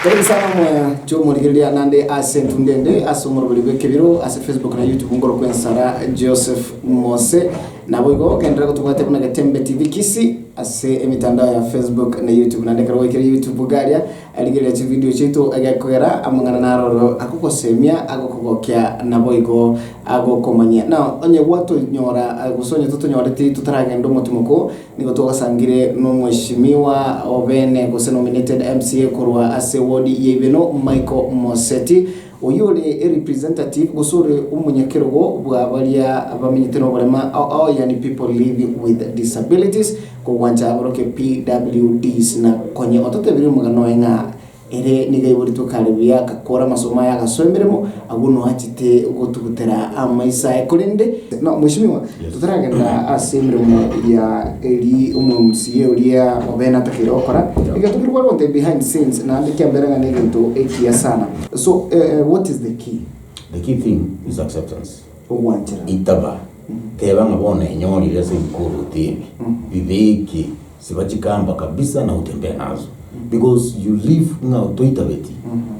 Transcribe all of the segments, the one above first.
Karibu sana omwancho omorigereria nande ase entunde ende ase omoroberi bw'ekebiro ase Facebook na YouTube nkorokwa ensara Joseph Mose. Naboigo genderera gotobwatia buna Getembe TV Kisii ase emitandao ya Facebook na YouTube. Naende ekero gwaikire YouTube iga aria, rigereria chividio chiaito egekogera amang'ana naroro agogosemia, agokogokia naboigo agokomanyia. Na onye gwatonyora gose onye totonyoreti totaragenda omotimoko, Nigo twagasangire nomweshimiwa obene gose nominated MCA korwa ase ward ya Ibeno Michael Moseti oyio ore erepresentative gose ore omonyakerogo bwa baria bamenyete noborema ao ao yaani people living with disabilities kogwancha aboroke PWDs na konye ototebirie omogano oye ng'a Ere nigo aiboretwe kare buya, agakora amasomo aye, agasoa emeremo, agwo noachete gotugutera amaiso aye. Korende, no, mweshimiwa, totaragenda ase emeremo ya eri omoMCA oria obene atakeire gokora, egento keria kware gontebia behind scenes, naende kiambera ng'a negento ekiya sana. So, what is the key? The key thing is acceptance. Ogwancherana. Itaba, teba ng'a bono enyorire ase ebikoroto ebi, bibeke. Siba chikamba kabisa na otembee nazo because you live ng'a toitabeti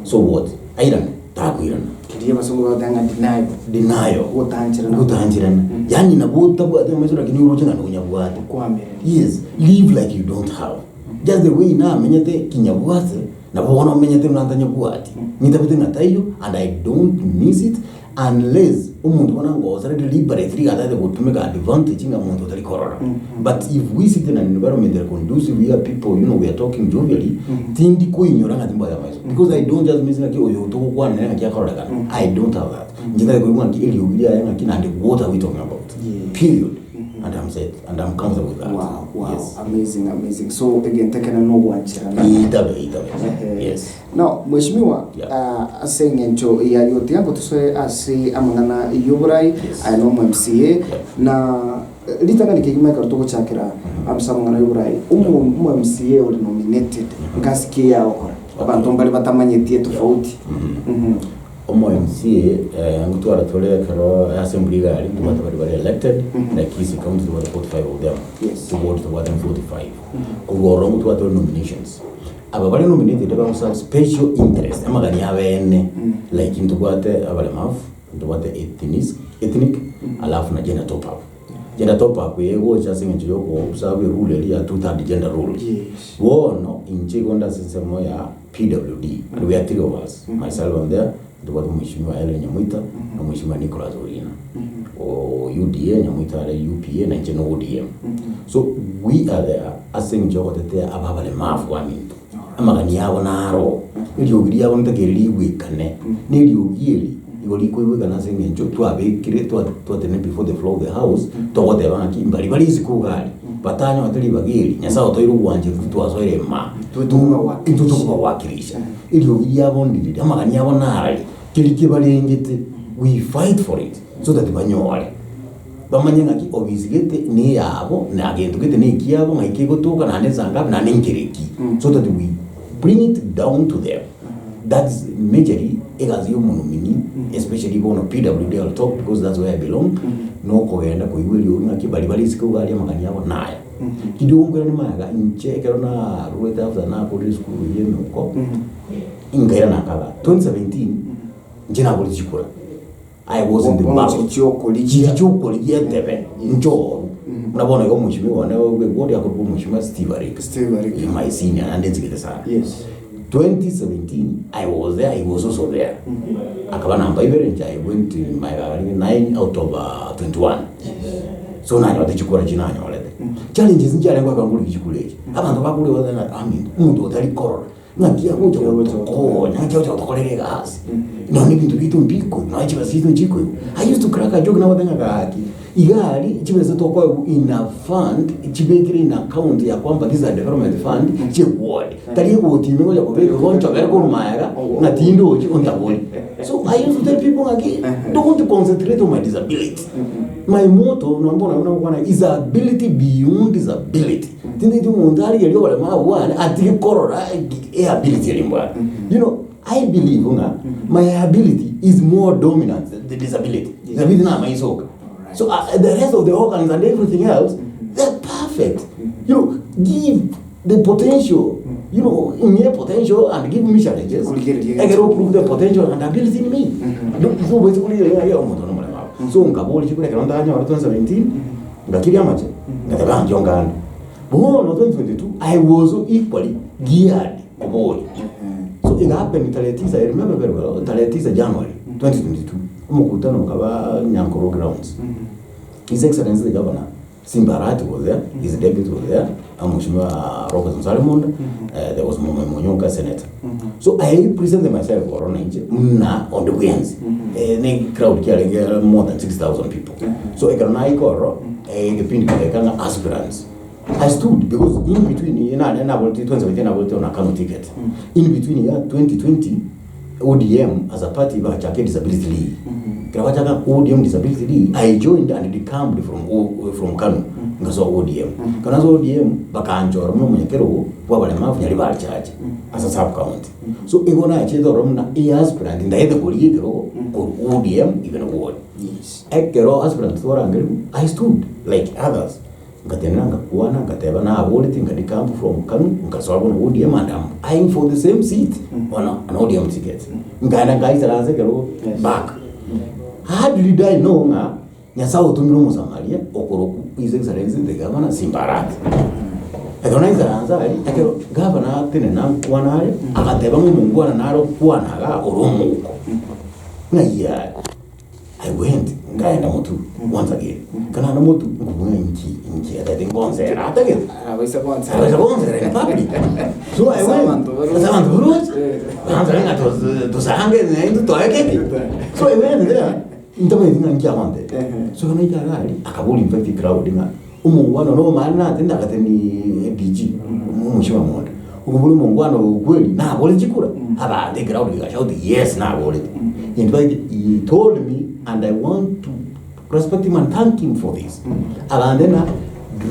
so what? Airane? Takoirana. Keria abasongo bagoteba ng'a denial. Denial. Gotancherana. Gotancherana. Yaani nabo otabwati amaiso lakini oroche ng'a nonyabwate. Koamererania. Yes, live like you don't have. Just the way namenyete kinyabwate, nabo bono omenyete buna ntanyabwati. Nyitabete ng'a taiyo and I don't miss it Unless omonto bono angosere deliberately iga atagete gotumeka advantage ng'a monto otari korora. But if we sit in an environment that conducive where people you know we are talking jovially, tindi koinyora ng'a timbwate amaiso. Because I don't just miss ng'aki oyo togokwana nere ng'aki akororekana. I don't have that. Inche ntagete koigwa ng'aki eriogi riaye ng'aki naende what are we talking about? Period. And I'm set and I'm comfortable with that. Wow, wow, Yes. amazing, amazing. So egento ekenene nogwancherana. Itabe, itabe. Ehe. Yes. Now, Mheshimiwa, Yeah. ah, ase eng'encho yaye otiga ngo tosoe ase amang'ana y'oborai, Yes. aye nomo MCA, na eh, ritang'ani kegima ekero togochakera ase amang'ana y'oborai, omo omo MCA ore nominated, ngasi ki eye agokora? Abanto mbare batamanyeti etofauti. Mhm. Omo MCA eh, ngotwara tore ekero assembly iga aria, ntobwate baria bare elected, like Kisii County tobwate 45 of them. Yes. Toward tobwate 45. Korwa ororo ngotwara tore nominations. Aba bare nominated bagoserve special interest, amagani abeene, like ntobwate abaremavu, ntobwate ethnis ethnic, alafu na gender top up. Gender top up eye egocha ase eng'encho ya oko observe erule eria ya two third gender rule. Yes. Bono, inche igo nde ase ensemo ya PWD, and we are three of us, myself am there, ntobwate omweshimiwa Hellen Nyamoita, na omweshimiwa Nicholas Orina, o UDA, Nyamoita are UPA, na inche no ODM. So we are there Ase engencho y'ogotetea aba abaremafu baminto, amagani abo naro, eriogi riabo ntakeire rigwekane, na eriogi eri igo rikoigwekana ase engencho twabekire twa twatenenire before the floor of the house, togoteba ng'aki mbari bare isiko iga aria, batanyorete ribaga eri, Nyasaye otoire ogwancherwa titwasoire imaa, Intwe tokobawakilisha. intwe tokobawakilisha. Eriogi riabo ndiriri, amagani abo narari, keria kebarengete, we fight for it, so that banyore. Bamanye ng'aki obisi gete neyabo, na gento gete nekiabo, ng'ai kegotoka, naende nsa ngapi, naende nkere ki. So that we bring it down to them. That is majorly egasi ya omonomini, especially bono PWD I'll talk because that's where I belong, nokogenda koigwa eriogi ng'aki baria bare isiko iga aria amagani abo naya. Tindi gonkwerania maega inche ekero naruete after nakorire esukuru eywo emeuko, nkairana nkaba 2017, inche naboreti chikura. I was in the Bono ballot. chiri chiokorigia. Chiri chiokorigia entebe nchoru. Buna bono iga omweshimiwa one bwe ward akorokwa omweshimiwa Steve Arika. Steve Arika. Eh, my senior naende nsigete sana. Yes. 2017 I was there, he was also there. Akaba namba ibere inche I went in my 9 out of 21. So nanyorete chikura echi nanyorete. Challenges nchiarenge ekero nkorigia chikura echi. Abanto bakoria gose ng'a I mean omonto otari korora. Ng'aki agocha gotokonya, ng'aki agocha gotokorera egasi, nonya ebinto biaito mbikoigwa, nonya chibesa chiaito nchikoigwa. I used to crack a joke nabate ng'a gaki, iga aria chibesa tokoegwa in a fund, chibekire in account ya kwamba this is a development fund, chie ward. Tari egoti ime ngocha kobeka igo nchobere korwa maega, ng'a tindochi ontabori. So I used to tell people ng'aki, don't concentrate on my disability. My motto, nonya bono buna ngokwana, is ability beyond disability. Tintageti omonto arigererie oboremaru bwane atige korora eability eria mbwate. You know, I believe ng'a my ability is more dominant than the disability. Disability na amaiso oka. So the rest of the organs and everything else, they're perfect. You know, give the potential. You know, ing'e potential and give me challenges. Korigereria Ekero o prove the potential and ability in me. No, so basically, yeah, yeah, omonto nomoremabu. So nkaboria chikura ekero ntanyore 2017, ngakiria amache, ngateba ankio nkande. Bono 2022, I was equally geared koboria. So it happened tarehe tisa, I remember very well, tarehe tisa January 2022, omokutano okaba Nyankoro grounds. His Excellency the Governor, Simba Arati was there, his deputy was there, Mheshimiwa Robert Musalia Munda, there was Mumwe Munyonga senator. So I presented myself ororo inche muna onde bwensi. Ne crowd kiarenge more than 6,000 people. So ekero naika ororo, egepindi kegeka ng'a aspirants. I stood because in between nare naboreti 2017 naboreti on a Kanu ticket. In between ya 2020 ODM as a party bagachaka disability league. Ekero bachaka ODM disability league, I joined and decamped from O, from Kanu ngasoa ODM. Ekero nasoa ODM bakanchora buna omonyakerogo bwa abaremavu Nyaribari Church ase sub county. So igo nachete ororo buna e aspirant ndaete koria ekerogo korwa ODM even ward. Yes. Ekero aspirant twarangerigwe, I stood like others. Nkatenena ngakwana, ngateba naboreti nkadecamp from Kanu, nkasoa bono ODM and am eyeing for the same seat on an ODM ticket. Nkaenda nkaisaransa ekerogo Yes. back. Hardly did I know ng'a Nyasaye otomire omosamaria okorokwa His Excellency the Governor Simba Arati. Ekero naisaransa aria, ekero gavana atenena nkwana are, agateba ng'a omongwana nare okwana igaa ore omouko. Ng'ai are? I went nkaenda motu once again ekero naenda motu nkobua ng'a inki inki atagete ngonsera atagete Abaisa bonsi. abaisa gonsera in public so I Ase went abanto baroche. ase abanto baroche Eh. bansere ng'a tos- tosange naintwe toe keki so I went there ntamanyeti ng'a inki agontebia Ehe. so ekero naika iga aria akaboria in fact crowd ng'a omongwana one omane natende agatebia DG omosio omonde okoboria omongwana oyo kweri nabore chikura abanto eground egashout yes naborete in fact he told me and I want to respect him and thank him for this agante ng'a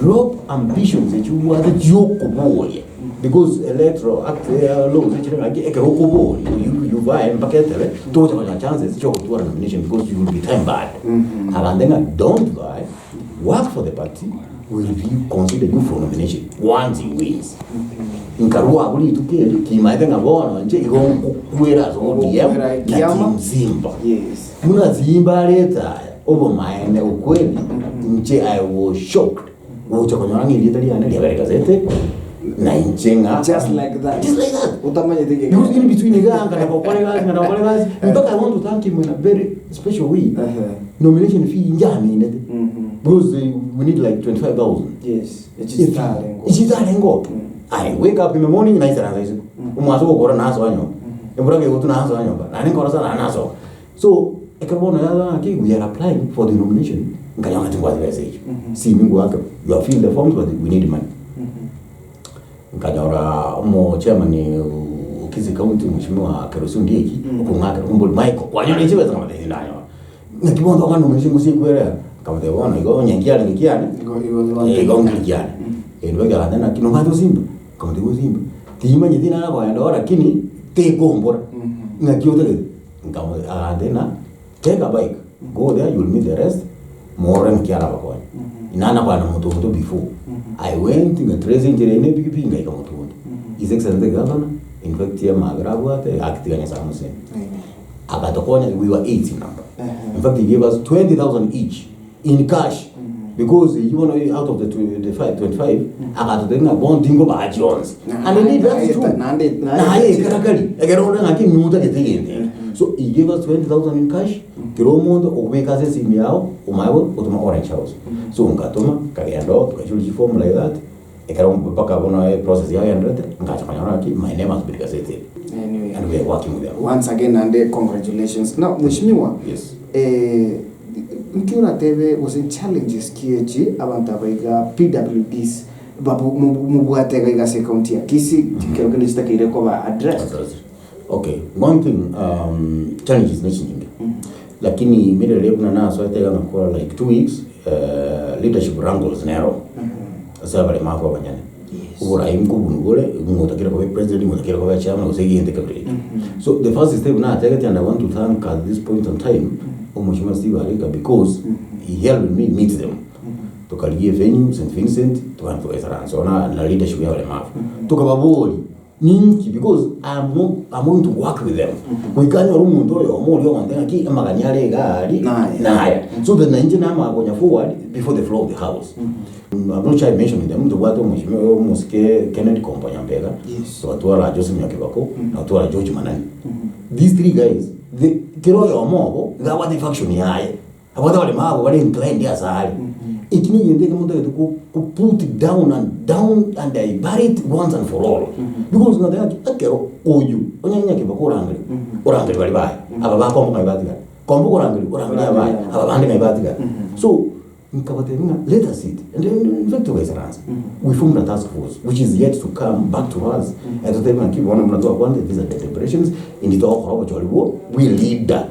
drop ambitions echio obwate chiokoboria because electoral act laws echire ng'aki ekero okoboria you you vie mpaka etebe togocha konyora chances chiogotwara nomination because you will be time barred agante ng'a don't vie Work for the party will be consider you for nomination once he wins. Nkarua abwo rituko erio kimaete ng'a bono inche igo nkokwera ase ODM Ogokwera na ekiama. Team Simba. Yes. Buna Simba arete aya obomaene okweri inche I was shocked gocha konyora ng'a erieta riane riabere gazete na inche ng'a Just like that. Just like that. Otamanyete geke. Because in between iga ngana gokora egasi ngana gokora egasi mpaka I want to thank him in a very special way. Ehe. Nomination fee injaminete because we need like 25,000. Yes. Echitarengo. Echitarengo. I wake up in the morning naisaransa isiko. Omwaso gokora nasoa nyomba. Embura kegotu nasoa nyomba. Naende nkora sana nasoka. So ekero bono yaza ng'aki we are applying for the nomination nkanyora ng'a timbwati besa echio. Simi ngoaka you have filled the forms but we need money. Nkanyora omo chairman o Kisii County Mheshimiwa Kerosi Ondieki okong'akera okombori Michael kwanyora chibesa nkamotebia tindanyora. Naki bono tokwana nomination gose ekwere aa? Nkamotebia bono igo onye nkiarenge kiane Igo- igo- igo nkeri kiane. Endo ekero naki nobwate osimba? Nkamotebia osimba, timanyeti narakoenda oo lakini tekombora ng'aki otagete? Nkamo agantebia ng'a take a bike go there you will meet the rest morore ng'aki arabakonye. Inana kwana motondo before I went ngatrace enchera eye na epikipiki ngaika motondo. His Excellency the Governor in fact amabera abwate agatiga Nyasaye amosenie. Akatokonya we were eight in number. In fact he gave us 20,000 each in cash because you know out of the 25 25 akatotebia ng'a bono tingobaa chionsi. And indeed that's true. Naende- naende- Naye ekarakari ekero ore ng'aki notagete egento eke. So he gave us 20,000 in cash kera omonto okobeka ase esimu yao omanye gotoma Orange House. So ngatoma nkagenda oo tokachora chiform like that ekero mpaka bono eprocess yagenderete ngacha konyora ng'aki my name has been gazetted Anyway. and we are working with them. Once again naende congratulations. Now mheshimiwa, Yes. eh, nki oratebe gose challenges ki echi abanto aba iga PWDs babu mobwate iga iga ase ecounty ya Kisii kero kende chitakeire koba addressed? Okay, one thing um, challenges nechinyinge lakini immediately buna nasoete iga ngakora like 2 weeks leadership wrangles nero ase abaremavu abanyene oborai nkobunu bore ng'otakire koba president ng'otakire koba chairman gose egento ekebere ekio so the first step natebete and I want to thank at this point in time omochie Steve Arika because he helped me meet them tokarigia evenue St Vincent tokagenda togaisaransa na leadership ya abaremavu tokababori. Ninki? Because I am not, I'm going to work with them. Goika anyore omonto oyomo oria ogontebia ng'aki amagani are iga aria Naya. naya. So that nainche namanya konya forward before the floor of the house. I'm not shy mentioning them, ntobwate omweshimiwa omosike Kennedy Kombo Nyambega, Yes. togatwara Joseph Nyakebako, na totwara George Manani. These three guys, the, kera oyomo obo, iga abwate efaction yaye. Abwate abaremo abo bare inclined ase are. Eki negento ekemo ntagete ko ko put down and down and I bury it once and for all. Because ngateba ng'aki ekero oywo onye nyakebako orangeria, orangeria baria baye, aba bakomboka ngai batigara, komboka orangeria, orangeria abaye, aba bande ngai batigara. So, nkabatebia ng'a let us sit and in fact togaisaransa, we formed a task force which is yet to come back to us, etotebie ng'aki bono buna twakwanete these are the deliberations, Indi togokora obochori bwo bw'eleader,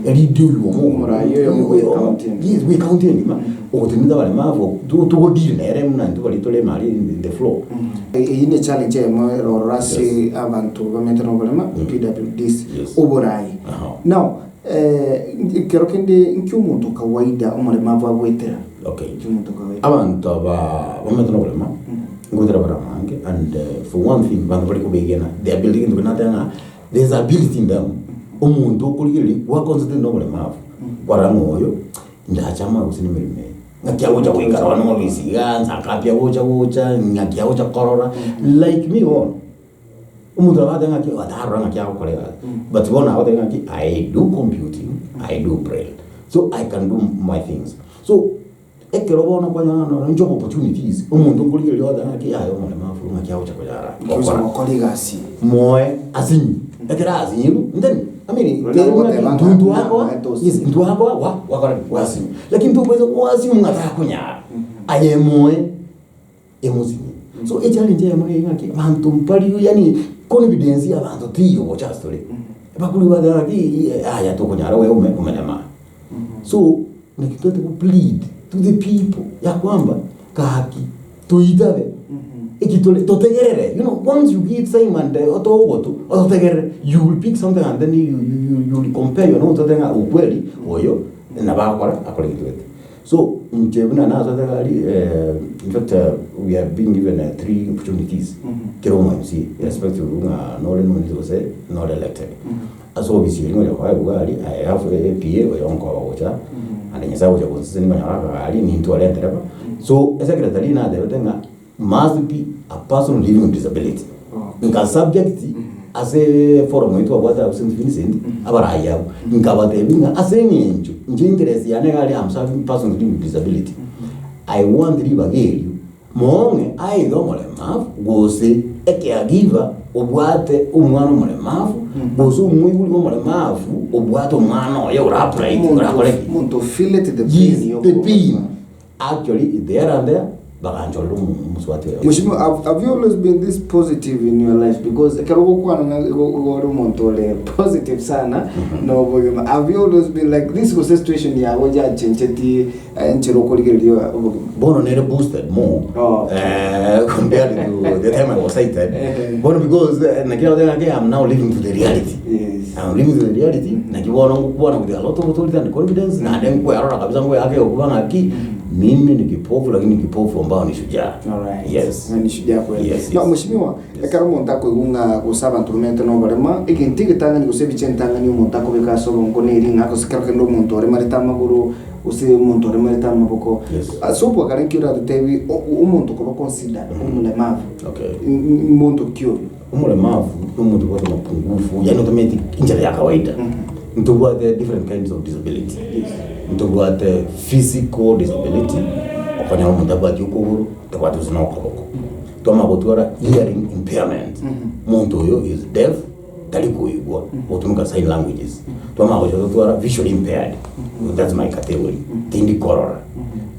eleader oywo omo Omorai oyomo bwe county engima. Yes, bwe county engima, ogotenenete abaremavu, to togodeal nere buna intwe baria tore emari in the floor. Eyio ne challenge eyemo erororo ase abanto bamenyete na oborema, PWDs, Yes. oborai. Aha. Now, ekero kende nki omonto kawaida omoremavu agoetera? Okay. Nki omonto kawaida? Abanto aba bamenyete na oborema, ngoetera bare amange and for one thing abanto bare kobegena the ability egento kende nateba ng'a there is ability in them, omonto okorigereria gwaconcentrate na oboremavu, kwarora ng'a oyo ndache amaye gose na emeremo eye, ng'aki agocha goikara bono obisi igaa, nsangapi agocha gocha, ng'aki agocha korora, like me bono, omonto nabo agotebi ng'aki otarora ng'aki agokora egasi, but bono agoteba ng'aki I do computing, I do braille, so I can do my things. So. Ekero bono kwanyora ng'a nonya job opportunities, omonto nkorigereria ogoteba ng'aki yaya omoremavu ng'aki agocha konyara Gocha gokora. gokora egasi. Moe asinyu, ekero asinyiru then I mean Nonya teri goteba ng'aki ng'a intwe ntwakoa, naete osinyu. yes ntwakoa gwa gwakora ki? Gwasinyu. Lakini tobaisa goasinywa ng'a takonyara, aye moe emosinye. So echallenge eyemo neye ng'aki abanto mbario yaani confidence ya abanto teiyo gocha ase tore. Bakori bateba ng'aki yaya tokonyara we ome omerema. So naki toete go plead to the people ya kwamba gaki toitabe eki tore totegerere you know once you give time and otoe ogoto ototegerere you will pick something and then you you you will compare your notes otebe ng'a ukweli oyo nabo agokora akore egento gete. So inche buna nasoete iga aria in fact we are being given three opportunities kera omo MC irrespective ng'a nore nominee gose nore elected. Ase ofisi eria ngocha koa iga aria I have a PA oyo onkoba gocha naende Nyasaye ogocha gonsesenia nkonyora akagari nintware entereba. So esecretary natebete ng'a must be a person living with disability. Nka subject ase forum eye twabwate abwo St Vincent, abarai abwo, nkabatebia ng'a ase eng'encho inche interest yane iga aria am serving persons living with disability, I want ribaga erio moong'e aige omoremavu gose ecaregiver obwate omwana omoremavu gose omoibori omoremavu obwate omwana oye ore upright orakore ki? Omonto feel it the pain Yes, the pain. Actually there and there baganchorera omosubati oyomo. Mheshimiwa, have, have you always been this positive in your life? Because ekero ogokwana na igo igo ore omonto ore positive sana na obogima. Have you always been like this gose situation yago yachencheti eh, enchera okorigereria obogima? Bono nere boosted more Oh. eh, compared to the time I was sighted. Eh. Bono because eh, naki agoteba ng'aki I'm now living to the reality. Yes. I'm living to the reality naki bono ngokwana with a lot of authority and confidence naende nkwerora kabisa nkweaka egokuba ng'aki mimi ni kipofu lakini kipofu ambao ni shujaa. Alright. Yes. Ng'a ni shujaa kweli. Yes, No, yes. mheshimiwa, Yes. ekero omonto akoigwa ng'a gose abanto bamenyete na oborema, egento egetang'ani gose ebicha entang'ani omonto akobeka ase obongo neri ng'a gose kero kende omonto oremarete amagoro, gose omonto oremarete amaboko. Yes. Ase obwakare nki oratotebi o- omonto koba considered omolemavu, Okay. m- monto ki oyo? Omolemavu nomonto obwate amapungufu, yaani otamanyeti enchera ya kawaida. Ntobwate different kinds of disability. Ntobwate physical disability, okonyora omonto abwati okogoro, tabwati gose na okoboko. Twamanya gotwara hearing impairment, omonto oyo is deaf, tari koigwa, ogotumeka sign languages. Twamanya gocha totwara visually impaired, that's my category, tindi korora.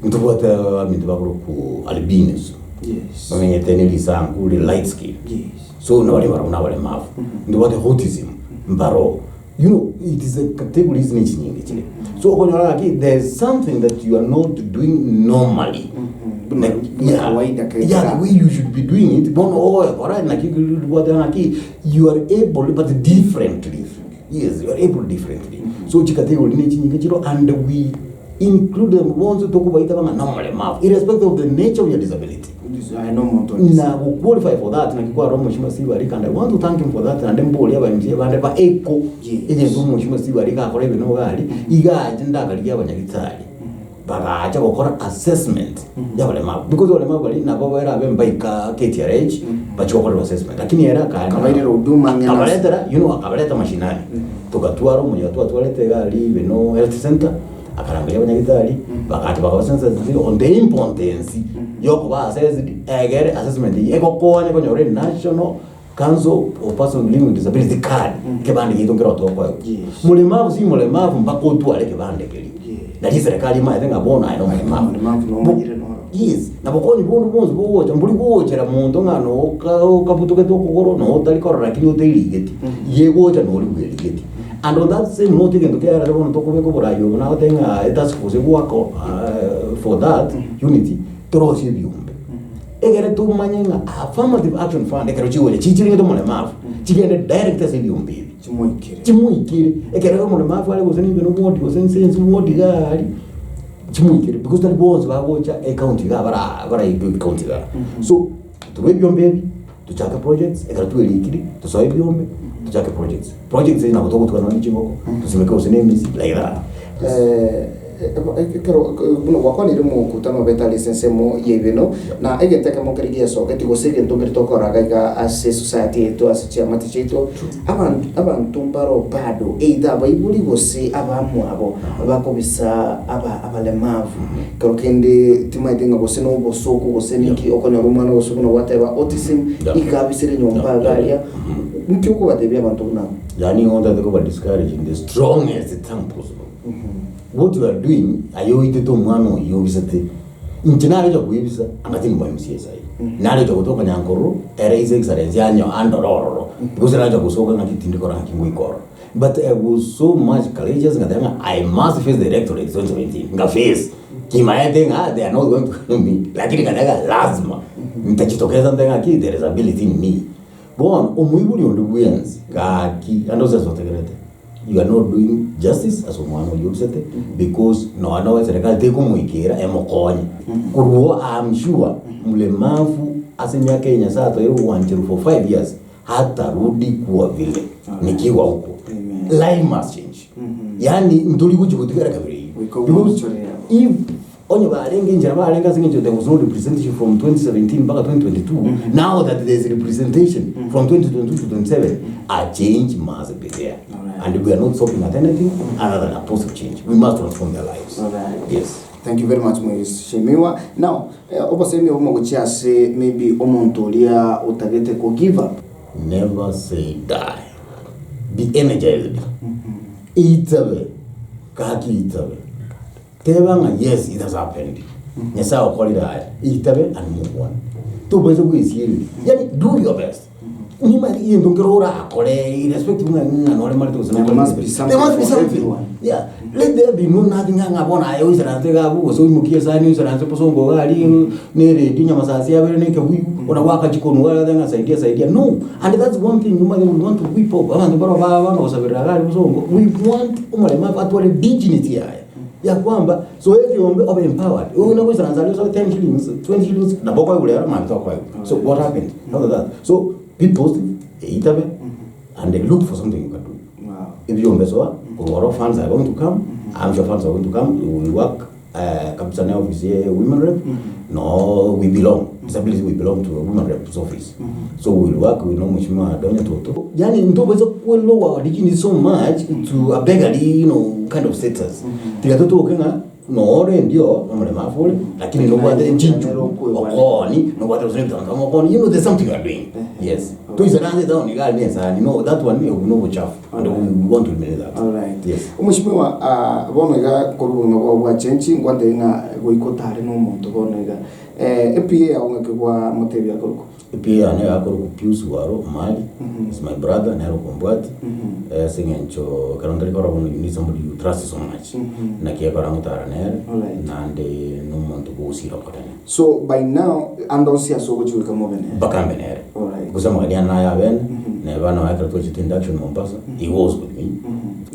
Ntobwate abinto bakorokwa albinism. Yes. Bamenyete ne risanku rire light skin. Yes. So nabare barabwo nabaremavu. Ntobwate autism mbaro. You know, it is a categories ne chinyinge chire. So okonyora ng'aki there is something that you are not doing normally. Buna- Like, buna yeah, kawaida yeah, the way you should be doing it bono ogoekora naki ribwate ng'aki you are able but differently. Yes, you are able differently. So chicategory ne chinyinge chiro and we include them bonsi tokobaita bang'a nomoremavu irrespective of the nature of your disability. Aye nomonto onde. Na go qualify for that naki kwarora omweshimiwa Steve Arika and I want to thank him for that naende mborie aba MCA bande ba echo Yes. egento omweshimiwa Steve Arika akora ebe nigo aria, iga ache ndakarigia abanyagitari bagacha gokora assessment ya abaremabu because abaremabu baria nabo barabe mbaika KTRH bachie gokorerwa assessment lakini ere akaenda Akabairera huduma ang'e nase. akabaretera you know akabareta mashinani togatwara omoyega twatwarete iga aria Ibeno health center Akarangeria abanyagitari, bagacha bakaba sensitised on the importance yokoba assessed egere assessment eyio egokonya konyora enational council of person living with disability card ekebande giaito nkero tokoegwa. Yes. Moremabu si moremabu mpaka otware ekebande keria. Yes. Nari eserekari emaete ng'a bono aye nomoremabu. Omoremabu nomanyire noro. Yes, na bokonyi bonde bwonsi bogocha mbori gochera monto ng'a noka okabutogete okogoro na otari korora lakini oterigeti, iga egocha nori bwerigeti. And on that same note egento kiarare bono tokobeka oborai obo nagotebia ng'a etask force egoaka for that unity, torosie ebiombe. Egere tomanye ng'a affirmative action fund ekero chigocha chichirengete omoremafu, chigende direct ase ebiombe ebi. Chimoikere. Chimoikere, ekero omoremafu are gose nibe nobwodi gose nse ense ward iga aria, chimoikere because tari bonsi bagocha ecounty iga bara baraitwe ecounty igaa. So, torwe ebiombe ebi. Tochake projects, ekero twerikire, tosoe ebiombe, tochake projects. Projects echi nabo togotuga nonye chingoko, tosimeke gose na emisi, like that. Ekero buna gwakwanire omokutano obete are ase ensemo ya ibeno, na egento ekemo nkere giesogeti gose egento nkere tokora iga iga ase society yaito ase chiamate chiaito, abanto abanto mbaro bado either abaibori gose abamwabo bakobisa aba abalemavu. Ekero kende timaeti ng'a gose nobosoku gose ninki okonyora omwana gose buna gwateba autism Yeah. iga abisire nyomba Yeah, iga yeah, aria nki okobatebia abanto buna abwo? Yaani nigo ntagete koba discourage in the strongest term possible. What you are doing, aye oitete omwana oyio obisete, inche narecha koebisa, anga tindi mwa MCA sahi. Narecha gotoka Nyankororo, ere His Excellency anyo andore ororo, because narecha gosoka ng'aki tindi korora ng'aki ngoika ororo. But I was so much courageous ngateba ng'a I must face the electorate 2017, nga face, kimaete ng'a they are not going to help me, lakini ngateba ng'a lazima nitachitokeza nte ng'aki there is ability in me. Bono omoibori onde bwensi gaki ande onsi ase otegerete, you are not doing justice ase omwana oyio obisete because nonya noe eserekari tekomoikera emokonye. Korwa oo I am sure mlemavu ase emiaka eye Nyasaye atoeire ogwancherwa for 5 years hatarudi kuwa vile nikiwa huko. Amen. Life must change. Yaani ntori gochia gotigara kabere eyio. Goika Because ogwanchoreria. if onye barenge enchera barenge ase eng'encho there was no representation from 2017 mpaka 2022 now that there is representation from 2022 to 27 a change must be there Alright. and we are not stopping at anything other than a positive change we must transform their lives Alright. yes Thank you very much mheshimiwa. Now, eh, obosemi obomo gochia ase maybe omonto oria otagete ko give up. Never say die. Be energized. Itabe. Gaki itabe. Teba ng'a yes it has happened. Nyasaye okorire aya. Itabe and move on. Tobaisa goesiereria. Yaani do your best. Nimanye egento nkere orakore irrespective ng'a ng'a noremarete gose There must be nokorete. something There must be for something. everyone. Yeah. Let there be no nothing ng'a ng'a bono aye oisaranse iga abwo gose oimokie esani oisaranse bosongo iga aria na eredio nyamasasi abere na ekebuyu buna gwaka chikonu gwateba ng'a saidia saidia no. And that's one thing omanyete we want to whip off abanto barabwo ba bono gosaberera iga aria bosongo we want omorembe atware dignity yaye ya kwamba soa ekeombe obe empowered oyo nagoisaransa aria osoe 10 shillings, 20 shillings nabo okoegwa rero mambia tokoegwa. So what happened after that? So be positive, eitabe and look for something you can do. Wow. Ebiombe soa, korwa oro funds are going to come, I'm sure funds are going to come, we will work kabisa na office ye women rep, no we belong, disability we belong to a women rep's office. So we will work, we know Mheshimiwa Donya Toto. Yani ntobasa kwelower our dignity so much to a beggarly, you know, kind of status. Tiga totoke ng'a nore ndio omoremafu ore, lakini nobwate enchinchu okoni, nobwate gose ebitanda okoni, you know there's something you are doing. Yes. Toisaranse etown iga aria nesani, no that one obwo na obochafu and we want to eliminate that. Alright. Yes. Omweshimiwa ah, bono iga korwa obogima bwao bwa chenchi nkwantebie ng'a goika otare na omonto bono iga eh, ePA yago ng'aki gwamotebia akorokwa? EPA yane yakorokwa Pius Waro Omari, is my brother nere okombwati ase eng'encho ekero ntari korora bono you need somebody you trust so much naki ekora ngotara nere Alright. naende na omonto bogosira okorene. So by now ande onsi ase ogochia goika mobe nere. Mpaka mbe nere. Alright. Gose amagani ane naye abene, neba nonya ekero twachete induction Mombasa, he was with me.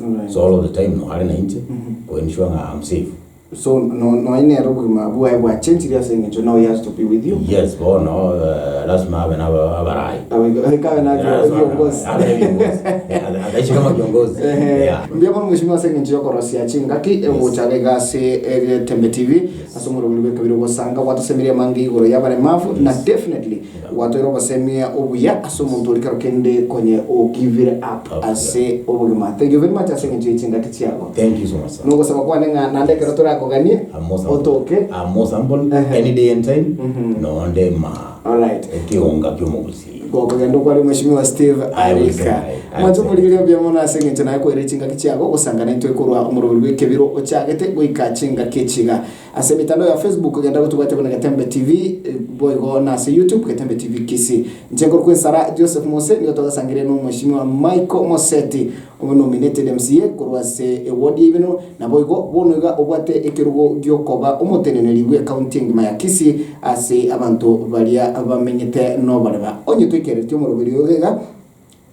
Alright. So all of the time no are na inche, ko ensure ng'a I'm safe. So no nonya nere obogima bwaye bwachenchire ase eng'encho now he has to be with you. Yes, bono eh, lazima abe na aba- abarai. Abe abe na Lazima viongozi. abe na viongozi. Eh, ataishi kama kiongozi. Ehe, Yeah. mbuya mono mheshimiwa ase eng'encho yokorosia chingaki egochaka iga ase Egetembe TV ase omorobori bw'ekabira ogosanga gwatosemeria amange igoro y'abaremavu na definitely gwatoira obosemia obuya ase omonto ori kero kende konye o give it up Up, ase obogima. Thank you very much ase eng'encho ye chingaki chiago. Thank you so much, sir. Nogosaba kwane ng'a naende ekero torakoganie I'm most humble. otoke. I'm most humble. Ehe. Any day and time. Nonde ma. Alright. Ekiunga ki'omogusi. Gokogenda okware Mheshimiwa Steve I will say, Arika. I will Mwanche say. omorigereria obuya mono ase eng'encho naye koira chingaki chiago gosangana intwe korwa omoroberi bw'ekebiro ochagete goika chingaki echiga. Ase emitandao ya Facebook genda gotobwate buna Getembe TV eh, boigo na ase YouTube Getembe TV Kisii. Inche nkorokwa Ensara Joseph Mose nigo twagasangire na Omweshimiwa Michael Moseti Omonominated MCA korwa ase eward ya Ibeno, naboigo bono iga obwate ekerogo giokoba omoteneneri bw'ecounty engima ya Kisii ase abanto baria bamenyete noboreba. Onye toikereretie omoroberi oyo iga,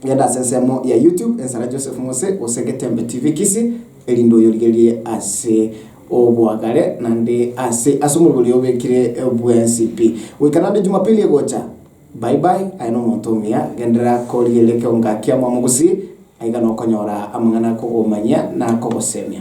genda ase ensemo ya YouTube Ensara Joseph Mose gose Getembe TV Kisii erinde oyorigererie ase oboagare naende ase ase omoroberi oyo obekire bwensi pi. Goika naende Jumapili egocha. Bye bye, aye nomonto omuya, genderera korigereria ekeonga kia mwamogusi, aiga nokonyora amang'ana akogomanyia na akogosemia.